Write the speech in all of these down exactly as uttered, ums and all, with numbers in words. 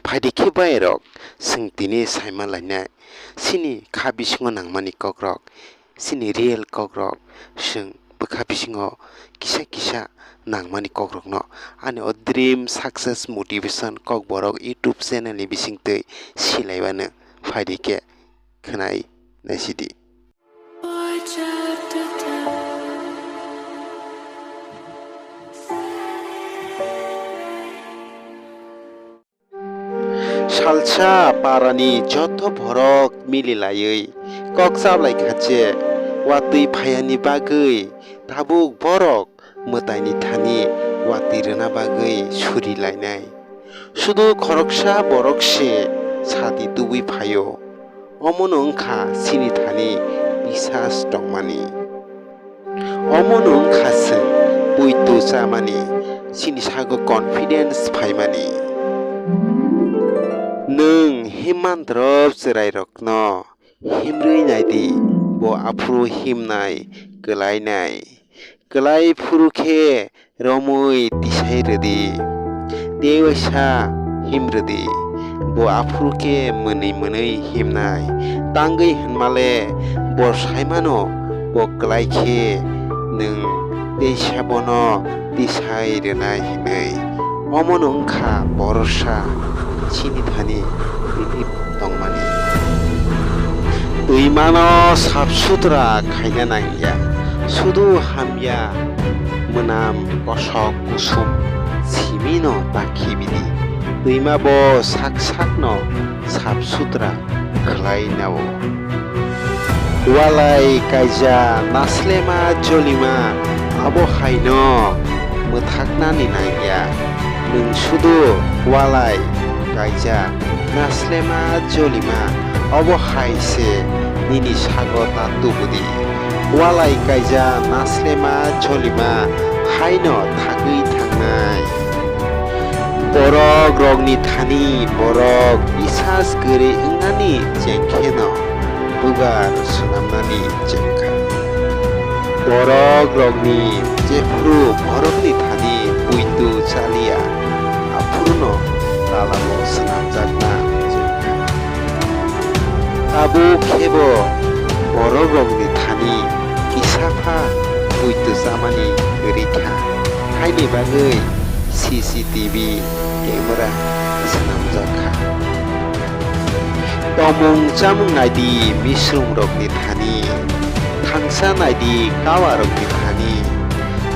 Phaidi khe bayarok, chwng tini saima lainai, chini kha bisingo nangmani kokrok, chini real kokrok, chwng bwkha bisingo kisa kisa nangmani kokrokno ani o Dream Success Motivation Kokborok YouTube channel ni bisingtwi silaibano phaidi khe khwnai naisidi. Salsa parani joto borok mili laiwi kok chablai kha je, watwi phaiani bagwi tabuk borok mwtaini thani watwi rwna bagwi suri lainai. Sudu khoroksa borok se sati tubui phaio. Omono wngkha chini thani bisas tongmani. Omono wngkha chwng poito chamani, chini sago confidence phaimani. Nwng himmantrop chwrairokno himrwi naidi, bo aphuru himnai, kwlainai. Kwlai phuru khe romwi tisai rwdi, tei waisa him rwdi, bo aphuru khe mwnwi mwnwi himnai. Tangwi hwnmale bo saimano, bo kwlai khe nwng teisa bono tisai rwnai hinwi. Omono wngkha borosa chini thani belief tongmani. Twimano sap sutra khaina nangya, sudu hamya mwnam kosok kusum simino ta khibidi. Twima bo sak sakno sap sutra khlai nao. Walai kaija naslema jolima abo haino mwthaknani nangya. Nwng sudu walai kaija naslema jolima obo hai se nini sago ta tubudi. Walai kaija naslema jolima haino thagwi thangnai. Borok rokni thani borok bisas kwrwi wngnani chengkheno bugar swnamnani chengkha. Borok rokni jephru borokni thani buitu chaliya, aphuruno talamo swnamjakna chengkha. Tabuk khebo borok rokni thani kisapha buitu chamani kwrwi kha, haini bagwi C C T V camera swnamjak kha. Tongmung chamung naidi misrung rokni thani, thangsa naidi kawa rokni thani,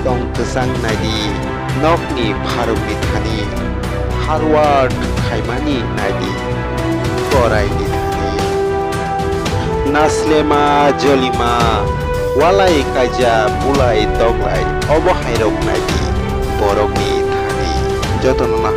tong kwchang naidi nokni pharokni thani, hard work khaimani naidi koraini thani. Naslema jolima, walai kaija bulai doglai, obo hairok naidi borokni thani. Jotono na